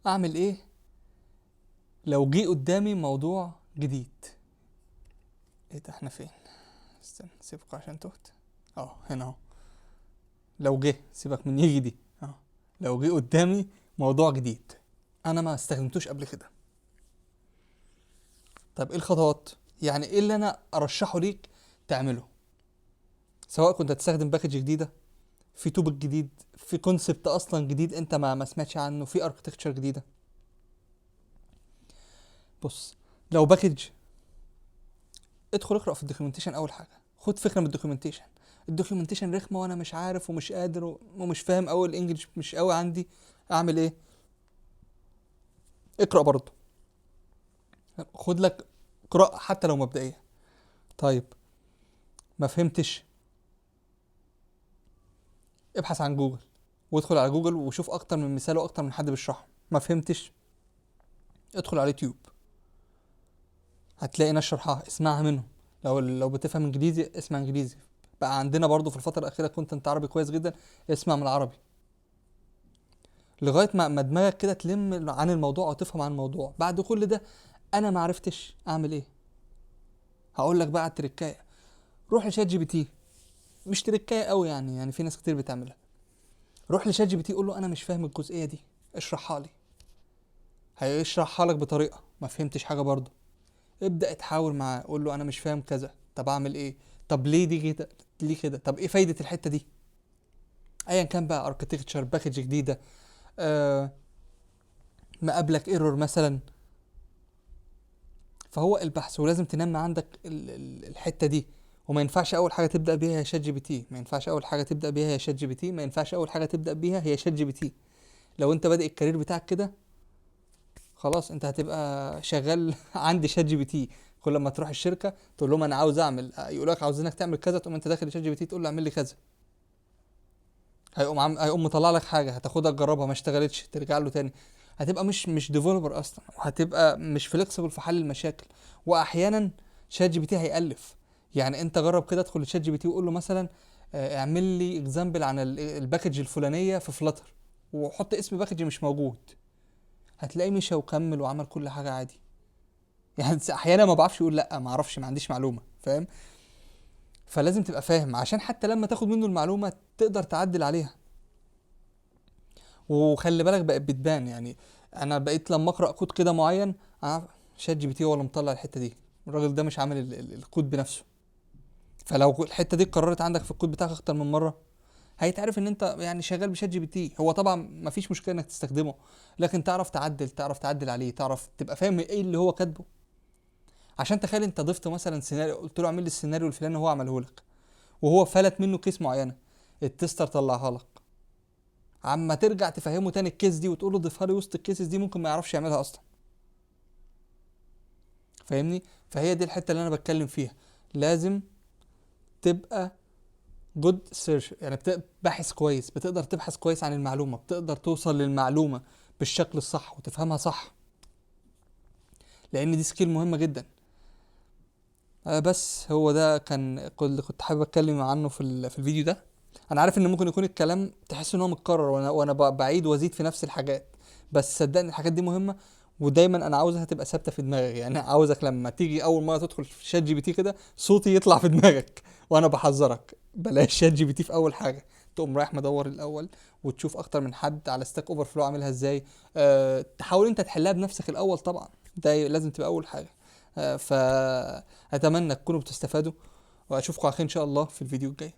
اعمل ايه لو جه قدامي موضوع جديد؟ ايه ده، احنا فين؟ استنى سيبك عشان تهت. هنا اهو. لو جه، سيبك من يجي دي، لو جه قدامي موضوع جديد انا ما استخدمتوش قبل كده، طب ايه الخطوات؟ يعني ايه اللي انا ارشحه ليك تعمله؟ سواء كنت هتستخدم package جديدة، في topic جديد، في concept اصلا جديد انت ما سمعتش عنه، في architecture جديدة. لو package ادخل اقرا في ال documentation اول حاجة، خد فكرة من ال documentation. ال documentation رخمة وانا مش عارف ومش قادر ومش فاهم قوي، ال English مش قوي عندي، اعمل ايه؟ اقرا برضه، خد لك قراءة حتى لو مبدئية. طيب ما فهمتش، ابحث عن جوجل وادخل على جوجل وشوف اكتر من مثال واكتر من حد بيشرحه. ما فهمتش، ادخل على اليوتيوب هتلاقي ناس شرحها، اسمعها منهم. لو بتفهم انجليزي اسمع انجليزي. بقى عندنا برضو في الفترة الأخيرة content عربي كويس جدا، اسمع من العربي لغاية ما دماغك كده تلم عن الموضوع أو تفهم عن الموضوع. بعد كل ده أنا ما عرفتش أعمل إيه، هقول لك بقى على التركاية. روح لشات جي بي تي، مش تركاية قوي يعني في ناس كتير بتعملها. روح لشات جي بي تي قول له أنا مش فاهم الجزئية دي اشرحها لي. هيشرحها لك بطريقة ما فهمتش حاجة برضو، ابدأ اتحاور معاه، قول له أنا مش فاهم كذا، طب أعمل إيه؟ طب ليه دي كده؟ ليه كده؟ طب إيه فايدة الحتة دي؟ أيا كان بقى، architecture، package جديدة، مقابلك error مثلا. فهو البحث، ولازم تنمي عندك الحتة دي. وما ينفعش أول حاجة تبدأ بيها هي شات جي بي تي، ما ينفعش أول حاجة تبدأ بيها هي شات جي بي تي، ما ينفعش أول حاجة تبدأ بيها هي شات جي بي تي. لو أنت بادئ ال career بتاعك كده خلاص أنت هتبقى شغال عند شات جي بي تي. كل ما تروح الشركة تقول لهم أنا عاوز أعمل، يقول لك عاوزينك تعمل كذا، تقوم أنت داخل شات جي بي تي تقول له اعمل لي كذا، هيقوم مطلع لك حاجة هتاخدها تجربها، ما اشتغلتش ترجع له تاني. هتبقى مش developer أصلا، وهتبقى مش flexible في حل المشاكل. وأحيانا شات جي بي تي هيألف، يعني أنت جرب كده، ادخل لشات جي بي تي وقول له مثلا، اعمل لي example عن ال package الفلانية في فلاتر، وحط اسم package مش موجود، هتلاقيه مشى وكمل وعمل كل حاجة عادي. أحيانا ما بعرفش يقول لأ، ما أعرفش، ما عنديش معلومة، فاهم؟ فلازم تبقى فاهم عشان حتى لما تاخد منه المعلومة تقدر تعدل عليها. وخلي بالك بقت بتبان، أنا بقيت لما أقرأ كود كده معين، شات جي بي تي هو اللي مطلع الحتة دي، الراجل ده مش عامل الكود بنفسه. فلو الحتة دي اتكررت عندك في الكود بتاعك أكتر من مرة، هيتعرف إن أنت شغال بشات جي بي تي. هو طبعا مفيش مشكلة إنك تستخدمه، لكن تعرف تعدل عليه، تعرف تبقى فاهم إيه اللي هو كاتبه. عشان تخيل أنت ضفت مثلا سيناريو، قلت له اعمل لي السيناريو الفلاني وهو عمله لك، وهو فلت منه case معينة، ال tester طلعها لك، عما ترجع تفهمه تاني ال case دي وتقول له ضيفها لي وسط ال cases دي، ممكن ما يعرفش يعملها أصلا، فاهمني؟ فهي دي الحتة اللي أنا بتكلم فيها. لازم تبقى good search، يعني باحث كويس، بتقدر تبحث كويس عن المعلومة، بتقدر توصل للمعلومة بالشكل الصح وتفهمها صح، لأن دي skill مهمة جدا. بس هو ده كان اللي كنت حابب اتكلم عنه في الفيديو ده. انا عارف ان ممكن يكون الكلام تحس ان هو متكرر، وانا بعيد وازيد في نفس الحاجات، بس صدقني الحاجات دي مهمة، ودايما انا عاوزها تبقى ثابتة في دماغي. عاوزك لما تيجي اول مرة تدخل في شات جي بي تي كده صوتي يطلع في دماغك وانا بحذرك بلاش شات جي بي تي في اول حاجة، تقوم رايح مدور الاول وتشوف اكتر من حد على ستاك اوفر فلو عاملها ازاي، تحاول انت تحلها بنفسك الاول، طبعا ده لازم تبقى اول حاجة. فاتمنى تكونوا بتستفادوا، واشوفكم على خير ان شاء الله في الفيديو الجاي.